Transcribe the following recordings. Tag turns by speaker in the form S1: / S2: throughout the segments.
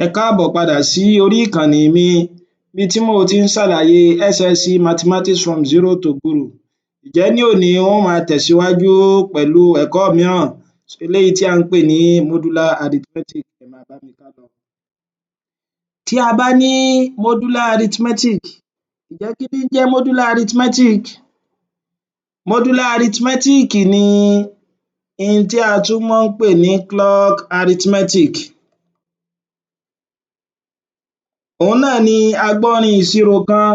S1: Ẹ káàbọ̀ padà sí orí ìkànnì mi níbi tí mo ti ń ṣàlàyé SSC Mathematics from zero to guru. Ǹjẹ́ ní òní, n ó máa tẹ̀síwájú pẹ̀lú ẹ̀kọ́ mìíràn, eléyìí tí à ń pè ní modular arithmetic. Ẹ máa bá mi ká lọ. Tí a bá ní modular arithmetic, ǹjẹ́ kí ní ń jẹ́ modular arithmetic? Modular arithmetic ni n tí a tún mọ́ ń pè ní clock arithmetic. Òhun náà ni agbọ́nrin ìṣirò kan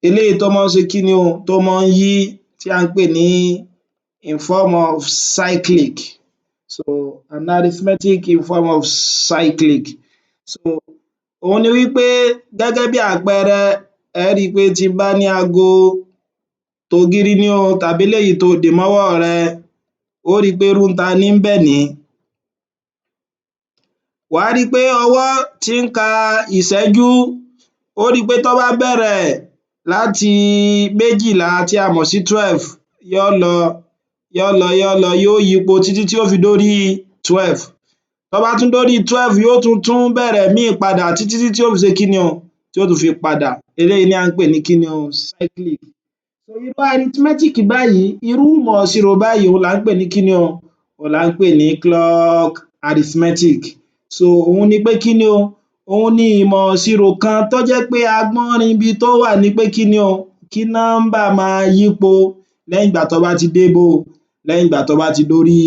S1: eléyìí tó mọ́ ń ṣe kíni o, tó mọ́ ń yí, tí à ń pè ní in form of cyclic. So an arithmetic in form of cyclic. So òhun ni wípé, gẹ́gẹ́ bí àpẹẹrẹ, ẹ ó rí pé tí n bá ní ago tògiri ni o tàbí eléyìí tó dè mọ́wọ́ rẹ, ó rí pé irú n ta ní ńbẹ̀ nìí. Wàá rí pé ọwọ́ tí ń ka ìṣẹ́jú, ó rí pé tó bá bẹ̀rẹ̀ láti 12 tí a mọ̀ sí 12, yóò lọ, yóò lọ, yóò lọ, yóò yípo títí tí ó fi dórí 12. Tó bá tún dórí 12, yóò tún tún bẹ̀rẹ̀ míì padà títí tí ó fi ṣe kíni o, tí ó tún fi padà. Eléyìí ni à ń pè ní kíni o, cyclic. Irú arithmetic báyìí, irú ìmọ̀ ìṣirò báyìí, òhun là ń pè ní kíni o, òhun là ń pè ní clock arithmetic. So òhun ni pé kíni o, òhun ni ìmọ̀ ìṣirò kan tó jẹ́ pé agbọ́nrin ibi tó wà ni pé kíni o, kí nọ́mbà máa yípo lẹ́yìn ìgbà tó bá ti dé bó lẹ́yìn ìgbà tó bá ti dórí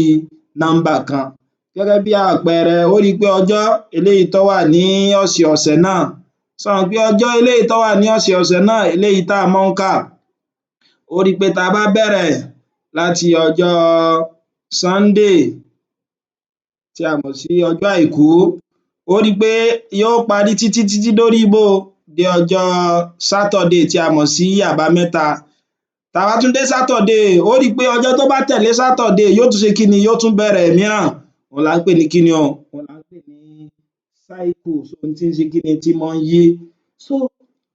S1: nọ́mbà kan. Gẹ́gẹ́ bí àpẹẹrẹ, ó rí pé ọjọ́ eléyìí tó wà ní ọ̀sẹ̀ ọ̀sẹ̀ náà, ṣo mọ̀ pé ọjọ́ eléyìí tó wà ní ọ̀sẹ̀ ọ̀sẹ̀ náà, eléyìí tá mọ́ ń kà, ó rí pé tá bá bẹ̀rẹ̀ láti ọjọ́ Sunday tí a mọ̀ sí ọjọ́ àìkú, ó rí pé yóò parí títí títí dórí bó dé ọjọ́ Saturday tí a mọ̀ sí àbámẹ́ta. Tá bá tún dé Saturday, ó rí pé ọjọ́ tó bá tẹ̀lé Saturday, yóò tún ṣe kíni? Yóò tún bẹ̀rẹ̀ mìíràn. Òhun là ń pè ní kíni o, òhun là ń pè ní cycle, ohun tí ń ṣe kíni, tí mọ́ ń yí. So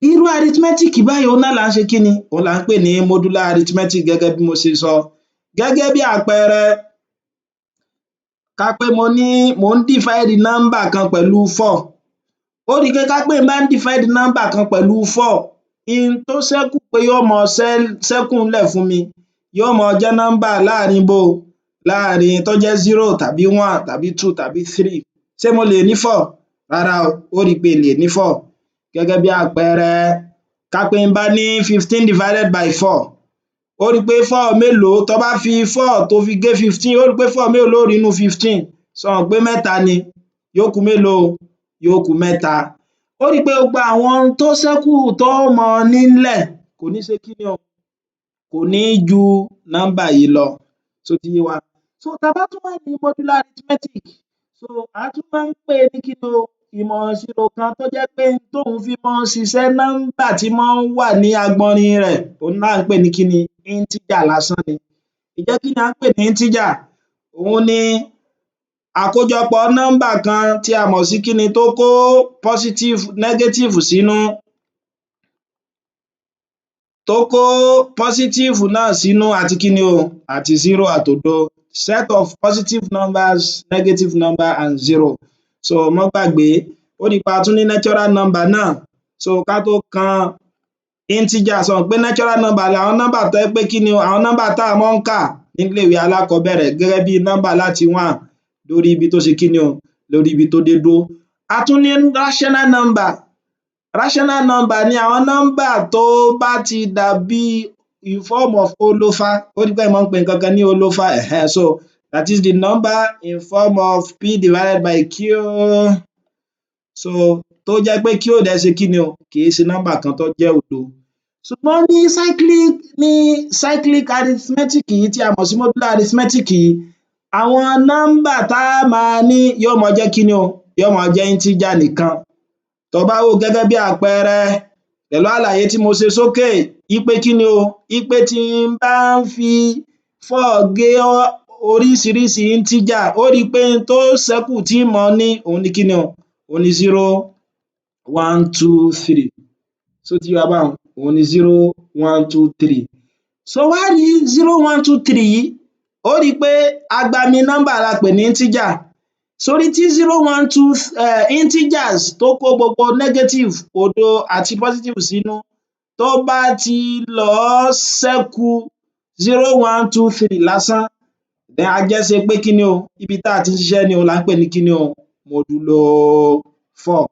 S1: irú arithmetic báyìí, òhun náà là ń ṣe kíni, òhun là ń pè ní modular arithmetic, gẹ́gẹ́ bí mo ṣe sọ. Gẹ́gẹ́ bí àpẹẹrẹ, ká pé mo ní mò ń divide nọ́mbà kan pẹ̀lú four. Ó rí pé ká pé n bá ń divide nọ́mbà kan pẹ̀lú four, n tó ṣẹ́kù pé yóò máa ṣẹ́kù ńlẹ̀ fún mi, yóò máa jẹ́ nọ́mbà láàrin bó láàrin tó jẹ́ zero tàbí one tàbí two tàbí three. Ṣé mo lè ní four? Rárá o, ó rí pé n lè ní four. Gẹ́gẹ́ bí àpẹẹrẹ, ká pé n bá ní 15 divided by four, ó rí pé four mélòó, tó bá fi four tó fi gé 15, ó rí pé four mélòó ló rí nínú 15? Ṣo mọ̀ pé mẹ́ta ni? Yóò kù mélòó? Yóò kù mẹ́ta. Ó rí pé gbogbo àwọn tó ṣẹ́kù tó mọ nílẹ̀ kò ní ṣe kíni o, kò ní ju nọ́mbà yìí lọ. Ṣó ti yé wa? So tá bá tún wá ní modular arithmetic, so à tún máa ń pè ní kíni o, ìmọ̀ ìṣirò kan tó jẹ́ pé tóun fi máa ń ṣiṣẹ́, nọ́mbà tí máa ń wà ní agbọnrin rẹ̀, òhun là ń pè ní kíni, integer lásán ni. Ǹjẹ́ kí ni à ń pè ní integer? Òhun ni àkójọpọ̀ nọ́mbà kan tí a mọ̀ sí kíni, tó kó positive, negative sínú, tó kó positive náà sínú àti kíni o, àti zero, àtòdo. Set of positive numbers, negative number and zero. So má gbàgbé, ó rí pé a tún ní natural number náà. So ká tó kan integer, ṣo mọ̀ pé natural number làwọn nọ́mbà tó jẹ́ pé kíni o, àwọn nọ́mbà tá mọ́ ń kà nílé ìwé alákọ̀ọ́bẹ̀rẹ̀, gẹ́gẹ́ bí nọ́mbà láti one lórí ibi tó ṣe kíni o, lórí ibi tó dé dúró. A tún ní rational number. Rational number ni àwọn nọ́mbà tó bá ti dàbí in form of olófá. Ó rí pé wọ́n máa ń pe nǹkan kan ní olófá. So that is the number in form of p divided by q, so tó jẹ́ pé q ò dẹ̀ ṣe kíni o, kì í ṣe nọ́mbà kan tó jẹ́ òdo. Ṣùgbọ́n ní cyclic arithmetic yìí tí a mọ̀ sí modular arithmetic yìí, àwọn nọ́mbà tá máa ní yóò máa jẹ́ kíni o, yóò máa jẹ́ integer nìkan. Tó bá wò, gẹ́gẹ́ bí àpẹẹrẹ, pẹ̀lú àlàyé tí mo ṣe sókè wípé kíni o, wípé tí n bá ń fi four gé oríṣiríṣi integer, ó rí pé n tó ṣẹ́kù tí ń máa ní, òun ni kíni o, òun ni zero, one, two, three. Ṣó ti yé wa báhun? Òun ni zero, one, two, three. Ṣó wá rí zero, one, two, three yìí, ó rí pé agbami nọ́mbà la pè ní integer. Sórí tí zero, one, two integers tó kó gbogbo negative, òdo àti positive sínú, tó bá ti lọ ṣẹ́kù zero, one, two, three lásán, á jẹ́ sí pé kíni o, ibi tá ti ń ṣiṣẹ́ ni òhun là ń pè ní kíni o, modulo four.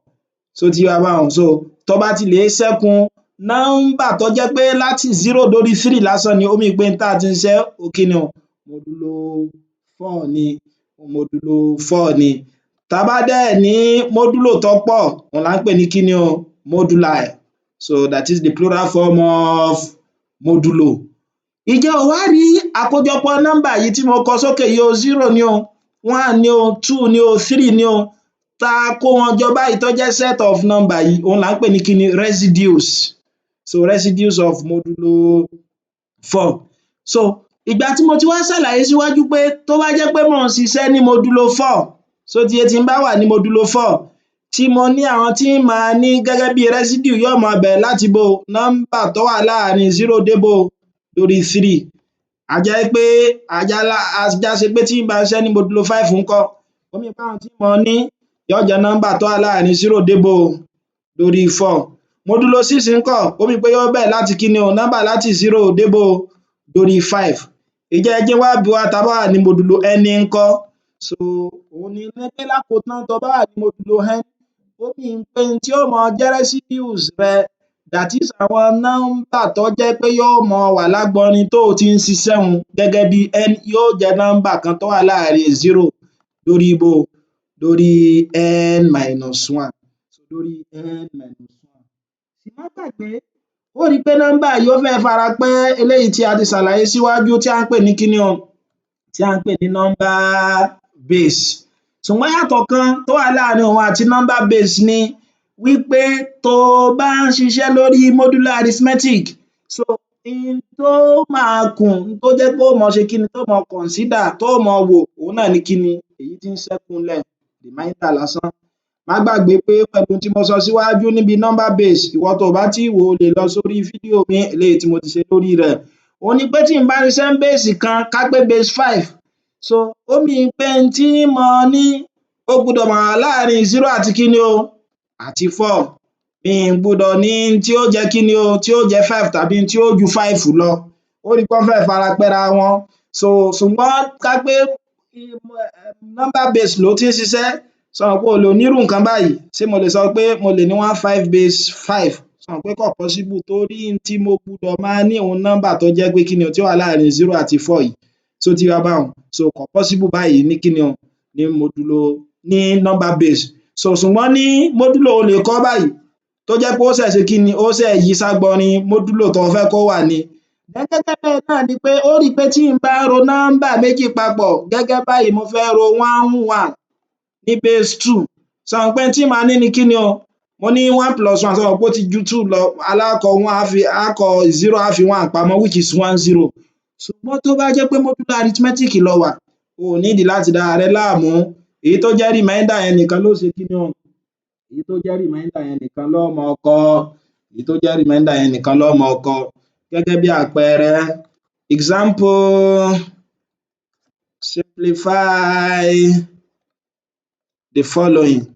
S1: Ṣó ti yé wa báhun? So tó bá ti lè ṣẹ́kù nọ́mbà tó jẹ́ pé láti zero dórí three lásán ni, ó mean pé tá ti ń ṣiṣẹ́, kíni o, modulo four ni, modulo four ni. Tá bá dẹ̀ ní modulo tó pọ̀, òhun là ń pè ní kíni o, moduli. So that is the plural form of modulo. Ǹjẹ́ o wá rí àkójọpọ̀ nọ́mbà yìí tí mo kọ sókè yìí o, zero ni o, one ni o, two ni o, three ni o, tá a kó wọn jọ báyìí tó jẹ́ set of number yìí, òhun là ń pè ní kíni? Residues. So residues of modulo four. So ìgbà tí mo ti wá ṣàlàyé síwájú pé tó bá jẹ́ pé mò ń ṣiṣẹ́ ní modulo four, ṣó ti yé? Tí n bá wà ní modulo four, tí mo ní àwọn tí ń máa ní gẹ́gẹ́ bí residue, yóò máa bẹ̀rẹ̀ láti ibo? Nọ́mbà tó wà láàrin zero dé bo? Dórí three. Á jẹ́ pé á já sí pé tí n bá ṣiṣẹ́ ní modulo five ńkọ́? Ó mean pé àwọn tí mo ní yóò jẹ́ nọ́mbà tó wà láàrin zero dé bo? Dórí four. Modulo six ńkọ́? Ó mean pé yóò bẹ̀rẹ̀ láti kíni o? Nọ́mbà láti zero dé bo? Dórí five. Ǹjẹ́ ẹ jẹ́ n wá bi wá, tá bá wà ní modulo n ńkọ́? So òhun ni pé lákòótán, tó bá wà ní modulo n, ó mean pé n tí ó máa jẹ́ residues rẹ, that is àwọn nọ́mbà tó jẹ́ pé yóò máa wà lágbọnrin tó o ti ń ṣiṣẹ́ un gẹ́gẹ́ bí n, yóò jẹ́ nọ́mbà kan tó wà láàrin zero lórí ibo? Lórí n minus one, lórí n minus one. Má gbàgbé, ó rí pé nọ́mbà yìí, ó fẹ́ẹ̀ fara pẹ́ eléyìí tí a ti ṣàlàyé síwájú, tí à ń pè ní kíni o, tí à ń pè ní number base. Ṣùgbọ́n ìyàtọ̀ kan tó wà láàrin òun àti number base ni wípé tó o bá ń ṣiṣẹ́ lórí modular arithmetic, so n tó máa kù, tó jẹ́ pé ó máa ṣe kíni, tó máa consider, tó máa wò, òun náà ni kíni? Èyí tí ń ṣẹ́kù ńlẹ̀, remainder lásán. Má gbàgbé pé pẹ̀lú ohun tí mo sọ síwájú níbi number base, ìwọ tó o bá tíì wò ó, lè lọ sórí fídíò mi eléyìí tí mo ti ṣe lórí rẹ̀. Òun ni pé tí n bá ṣiṣẹ́ ní base kan, ká pé base five, so ó mean pé n tí mo ní, ó gbúdọ̀ wà láàrin zero àti kíni o, àti four. Mi ì gbúdọ̀ ní tí ó jẹ́ kíni o, tí ó jẹ́ five tàbí tí ó ju five lọ. Ó rí pé ó fẹ́ẹ̀ fara pẹ́ra wọn. So ṣùgbọ́n ká pé number base ló ti ń ṣiṣẹ́, ṣo mọ̀ pé o lè nírú nǹkan báyìí? Ṣé mo lè sọ pé mo lè ní one five base five? Ṣo mọ̀ pé kò possible, torí n tí mo gbúdọ̀ máa ní òun nọ́mbà tó jẹ́ pé kíni o, tí ó wà láàrin zero àti four yìí. Ṣó ti yé wa báhun? So kò possible báyìí ní kíni o, ní modulo, ní number base. So ṣùgbọ́n ní modulo, o lè kọ́ báyìí, tó jẹ́ pé ó ṣẹ̀ ṣe kíni, ó ṣẹ̀ yí ságbọnrin modulo tó fẹ́ kó wà ni. Gẹ́gẹ́ bẹ́ẹ̀ náà ni pé ó rí pé tí n bá ro nọ́mbà méjì papọ̀ gẹ́gẹ́ báyìí, mo fẹ́ ro one one ní base two, ṣo mọ̀ pé tí màá ní ni kíni o? Mo ní one plus one, ṣo mọ̀ pé ó ti ju two lọ? Alákọ̀ọ́kọ́ one, á fi, á kọ zero, á fi one pamọ́, which is one zero. Ṣùgbọ́n tó bá jẹ́ pé modular arithmetic lo wà, o ò nídìí láti dára rẹ láàmú. Èyí tó jẹ́ remainder yẹn nìkan ló ṣe kíni o, èyí tó jẹ́ remainder yẹn nìkan ló máa kọ, èyí tó jẹ́ remainder yẹn nìkan ló máa kọ. Gẹ́gẹ́ bí àpẹẹrẹ, example: simplify the following.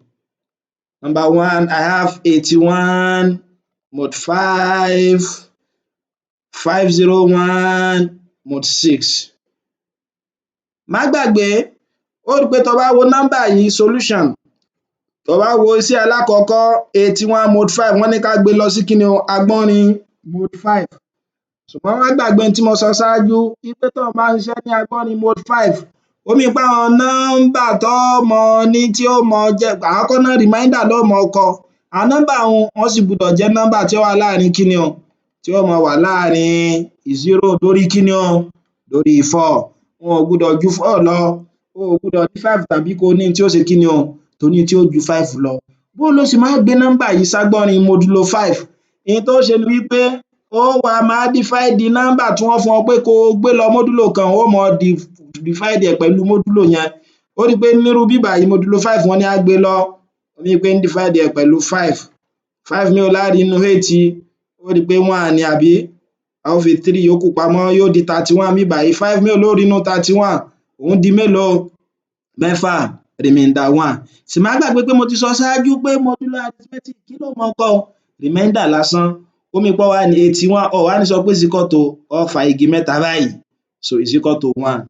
S1: Number one, I have 81 mod five, 501 mod six. Má gbàgbé, ó rí pé tó bá wo nọ́mbà yìí, solution, tó bá wo iṣẹ́ alákọ̀ọ́kọ́, 81 mod five, wọ́n ní ká gbé lọ sí kíni o? Agbọ́nrin mod five. Ṣùgbọ́n má gbàgbé ohun tí mo sọ ṣáájú wípé tó bá ń ṣiṣẹ́ ní agbọ́nrin mod five, ó mean pé àwọn nọ́mbà tó mọ ní, tí ó mọ jẹ́ àkọ́kọ́ náà, remainder ló mọ kọ. Àwọn nọ́mbà un, wọ́n sì gbúdọ̀ jẹ́ nọ́mbà tí ó wà láàrin kíni o, tí ó máa wà láàrin zero dórí kíni o, dórí four. Wọn ò gbúdọ̀ ju four lọ. O ò gbúdọ̀ ní five tàbí kó ní tí ó ṣe kíni o, tó ní tí ó ju five lọ. Bó ló ṣe máa gbé nọ́mbà yìí ságbọ́nrin modulo five? Ohun tó ṣe ni wípé ó wá máa divide nọ́mbà tí wọ́n fún ọ pé kó o gbé lọ modulo kan, ó máa divide ẹ̀ pẹ̀lú modulo yẹn. Ó rí pé nírú ibí bàyìí, modulo five wọ́n ní á gbé lọ, ó ní pé ń divide ẹ̀ pẹ̀lú five. Five mélòó lá rí nínú eight? Ó rí pé one ni, àbí? A ó fi three yòókù pamọ́, yóò di 31 níbí bàyìí. Five mélòó ló rí nínú 31? Òun di mélòó? Mẹ́fà. Remainder one. Sì má gbàgbé pé mo ti sọ ṣáájú pé modular arithmetic, kí ló máa kọ o? Remainder lásán. Ó mean pé ó wá ní 81, o wá ní sọ pé is equal to, ó fa igi mẹ́ta báyìí. So is equal to one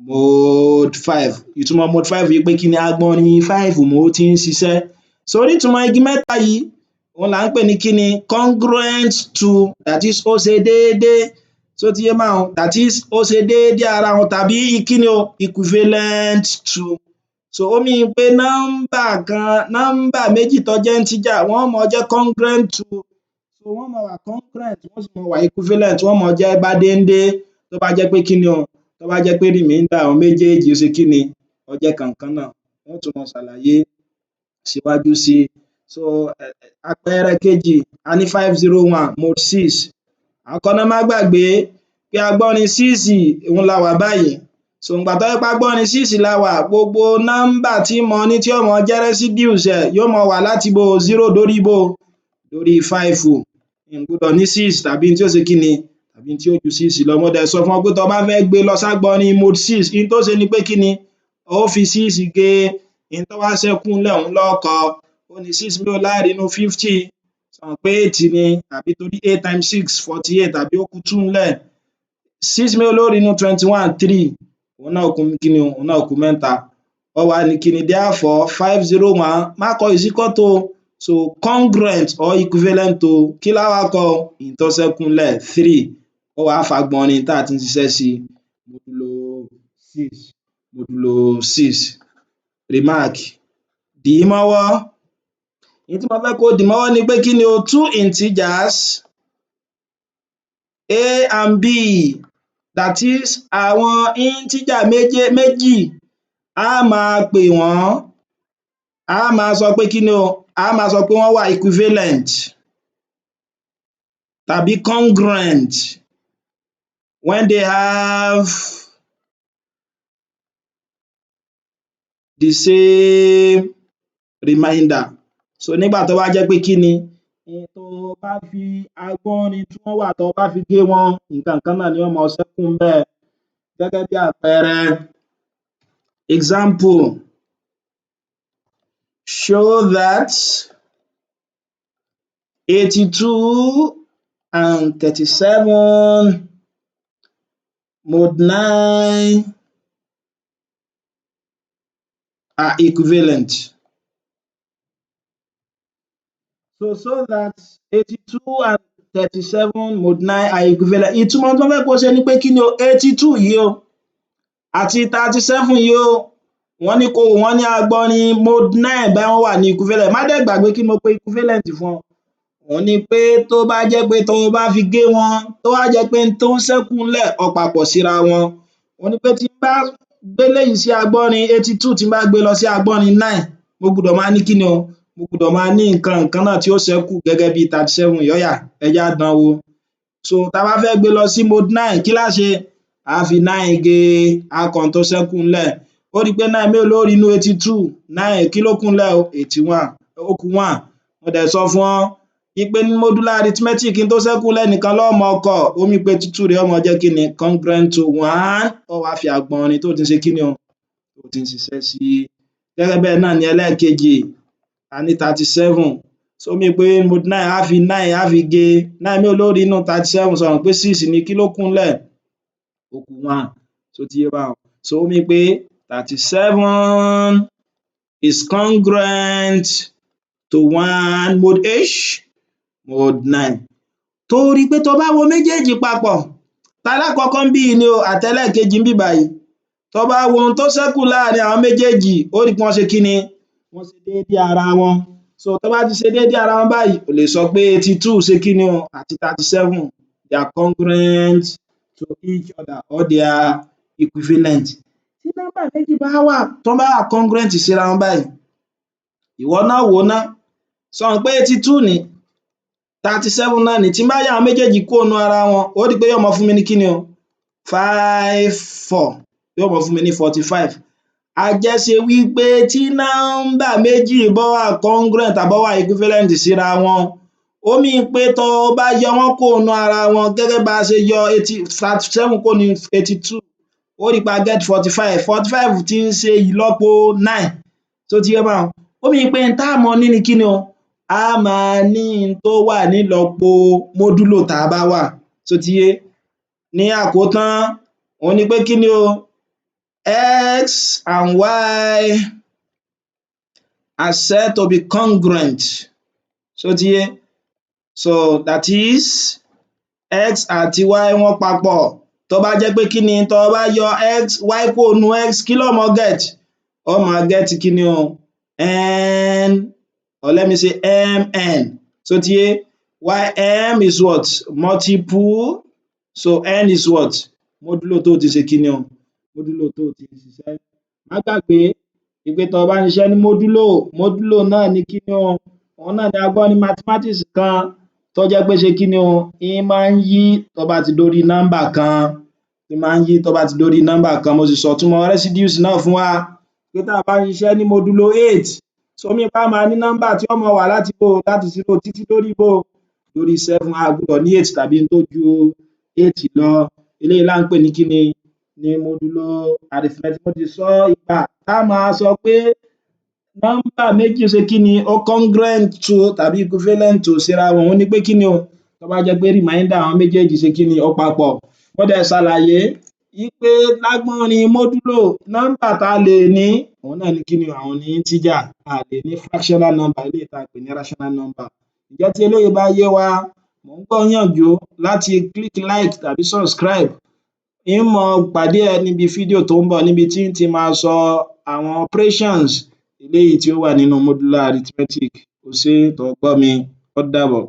S1: mod five. Ìtumọ̀ mod five ni pé kí ni? Agbọnrin five mo ti ń ṣiṣẹ́. So onítumọ̀ igi mẹ́ta yìí, òun là ń pè ní kí ni? Congruent to, that is, ó ṣe déédé. Ṣó ti yé báhun? That is, ó ṣe déédé ara wọn tàbí kí ni o? Equivalent to. So ó mean pé nọ́mbà kan, nọ́mbà méjì tó jẹ́ integer, wọ́n máa jẹ́ congruent to. So wọ́n máa wà congruent, wọ́n sì máa wà equivalent, wọ́n máa jẹ́ bádéńdé tó bá jẹ́ pé kí ni o? Tó bá jẹ́ pé remainder àwọn méjèèjì, ó ṣe kí ni? Ó jẹ́ kànkan náà. Wọ́n tún máa ṣàlàyé síwájú sí i. So àpẹẹrẹ kejì, a ní 501 mod six. Àkọ́kọ́ ná, má gbàgbé pé agbọ́nrin six òun la wà báyìí. So ìgbà tó jẹ́ pé agbọ́nrin six la wà, gbogbo nọ́mbà tí mo ní tí ó máa jẹ́ residues ẹ̀ yóò máa wà láti ibo? Zero dórí ibo? Dórí five. N gbọ́dọ̀ ní six tàbí tí ó ṣe kí ni? Tàbí tí ó ju six lọ. Mo dẹ̀ sọ fún ọ pé tó bá fẹ́ gbé lọ ságbọnrin mod six, n tó ṣe ni pé kí ni? Ó fi six gé. N tó wá ṣẹ́kù ńlẹ̀, òun ló kọ. Ó ní six mélòó lá rí nínú 50? Ṣo mọ̀ pé eight ni àbí? Torí eight times six, 48, àbí? Ó kù two ńlẹ̀. Six mélòó ló rí nínú 21? Three. Òun náà kù kí ni? Òun náà kù mẹ́ta. Ó wá ní kí ni? Therefore 501, má kọ is equal to. So congruent or equivalent to, kí lá wá kọ? N tó ṣẹ́kù ńlẹ̀, three. Ó wá fagbọnrin tá ti ń ṣiṣẹ́ sí, modulo six, modulo six. Remark, dì í mọ́wọ́. N tí mo fẹ́ kó dì mọ́wọ́ ni pé kí ni o? Two integers a and b, that is, àwọn integer méjì, á máa pè wọ́n, á máa sọ pé kí ni o? Á máa sọ pé wọ́n wà equivalent tàbí congruent when they have the same remainder. So nígbà tó bá jẹ́ pé kí ni? Tó bá fi agbọ́nrin tí wọ́n wà, tó bá fi gé wọn, nǹkan kan náà ni ó máa ṣẹ́kù ńbẹ̀. Gẹ́gẹ́ bí àpẹẹrẹ, example: show that 82 and 37 mod nine are equivalent. So show that 82 and 37 mod nine are equivalent. Ìtumọ̀ tó fẹ́ kó ṣe ni pé kí ni o? 82 yìí o àti 37 yìí o, wọ́n ní kó wò wọ́n ní agbọnrin mod nine, bóyá wọ́n wà ní equivalent. Má dẹ̀ gbàgbé, kí ni mo pe equivalent fún ọ? Òun ni pé tó bá jẹ́ pé tó bá fi gé wọn, tó wá jẹ́ pé n tó ń ṣẹ́kù ńlẹ̀, ó papọ̀ síra wọn. Òun ni pé tí n bá gbé eléyìí sí agbọ́nrin 82, tí n bá gbé lọ sí agbọ́nrin nine, mo gbọ́dọ̀ máa ní kí ni o? Mo gbọ́dọ̀ máa ní nǹkan kan náà tí ó ṣẹ́kù gẹ́gẹ́ bí 37 yìí. Ó yá, ẹ jẹ́ á dán wò. So tá bá fẹ́ gbé lọ sí mod nine, kí lá ṣe? Á fi nine gé e, á kọ ohun tó ṣẹ́kù ńlẹ̀. Ó rí pé nine mélòó ló rí nínú 82? Nine. Kí ló kù ńlẹ̀ o? 81. Ó kù one. Mo dẹ̀ sọ fún ọ wípé ní modular arithmetic, n tó ṣẹ́kù ńlẹ̀ nìkan ló máa kọ. Ó mean pé two rẹ̀ ó máa jẹ́ kí ni? Congruent to one. Ó wá fi àgbọ̀nrín tó ti ń ṣe kí ni o? Tó ti ń ṣiṣẹ́ sí. Gẹ́gẹ́ bẹ́ẹ̀ náà ni ẹlẹ́ẹ̀kejì, a ní 37. So ó mean pé mod nine, á fi nine, á fi gé e. Nine mélòó ló rí nínú 37? Ṣo mọ̀ pé six ni? Kí ló kù ńlẹ̀? Ó kù one. Ṣó ti yé báhun? So ó mean pé 37 is congruent to one mod h mod nine. Torí pé tó bá wo méjèèjì papọ̀, talákọ̀ọ́kọ́ ńbí yìí ni o àtẹlẹ́ẹ̀kejì ńbí báyìí, tó bá wo ohun tó ṣẹ́kù láàrin àwọn méjèèjì, ó rí pé wọ́n ṣe kí ni? Wọ́n ṣe déédé ara wọn. So tó bá ti ṣe déédé ara wọn báyìí, o lè sọ pé 82 ṣe kí ni o? Àti 37, they are congruent to each other or they are equivalent. Tí nọ́mbà méjì bá wà tó bá wà congruent síra wọn báyìí, ìwọ náà wò ó ná. Ṣo mọ̀ pé 82 ní, 37 náà ní? Tí n bá yọ àwọn méjèèjì kúrò nínú ara wọn, ó rí pé yóò máa fún mi ní kí ni o? Five four, yóò máa fún mi ní 45. Á jẹ́ ṣe wí pé tí nọ́mbà méjì bá wà congruent tàbí ó wà equivalent síra wọn, ó mean pé tó bá yọ wọ́n kúrò nínú ara wọn, gẹ́gẹ́ bá a ṣe yọ 37 kúrò ní 82, ó rí pé a get 45. 45 tí ń ṣe ìlọ́po nine. Ṣó ti yé báhun? Ó mean pé n tá máa ní ni kíni o? Á máa ní n tó wà nílọ́po modulo tá bá wà. Ṣó ti yé? Ní àkótán, òhun ni pé kíni o? X and y are said to be congruent. Ṣó ti yé? So that is, x àti y wọ́n papọ̀ tó bá jẹ́ pé kíni, tó bá yọ x y kúrò nínú x, kí ló máa get? Ó máa get kíni o? N, or let me say mn. Ṣó ti yé? M is what? Multiple. So n is what? Modulo tó ti ṣe kíni o? Modulo tó ti ń ṣiṣẹ́. Má gbàgbé wípé tó bá ń ṣiṣẹ́ ní modulo, modulo náà ni kíni o? Òhun náà ni agbọ́nrin mathematics kan tó jẹ́ pé ṣe kíni o? Ń máa ń yí tó bá ti dórí nọ́mbà kan, ń máa ń yí tó bá ti dórí nọ́mbà kan. Mo sì sọ̀túnmọ̀ residues náà fún wa pé tá bá ń ṣiṣẹ́ ní modulo eight, so ó mean pé á máa ní nọ́mbà tí ó máa wà láti bó? Láti zero títí dórí bó? Dórí seven. A gbọ́dọ̀ ní eight tàbí n tó ju eight lọ. Eléyìí là ń pè ní kíni? Ní modulo arithmetic. Mo sì sọ ìgbà tá máa sọ pé nọ́mbà méjì ṣe kíni? Ó congruent to tàbí equivalent to síra wọn. Òhun ni pé kíni o? Tó bá jẹ́ pé remainder àwọn méjèèjì ṣe kíni? Ó papọ̀. Mo dẹ̀ ṣàlàyé wípé lágbọ́nrin modulo, nọ́mbà tá lè ní, òhun náà ni kíni o? Àwọn ni integer. A lè ní fractional number, eléyìí tá pè ní rational number. Ǹjẹ́ tí eléyìí bá yé wa, mò ń gbà ọ́ níyànjú láti click like tàbí subscribe. Ń máa pàdé ẹ níbi fídíò tó ń bọ̀, níbi tí ń ti máa sọ àwọn operations eléyìí tí ó wà nínú modular arithmetic. O ṣé tó gbọ́ mi. Ó dàbọ̀.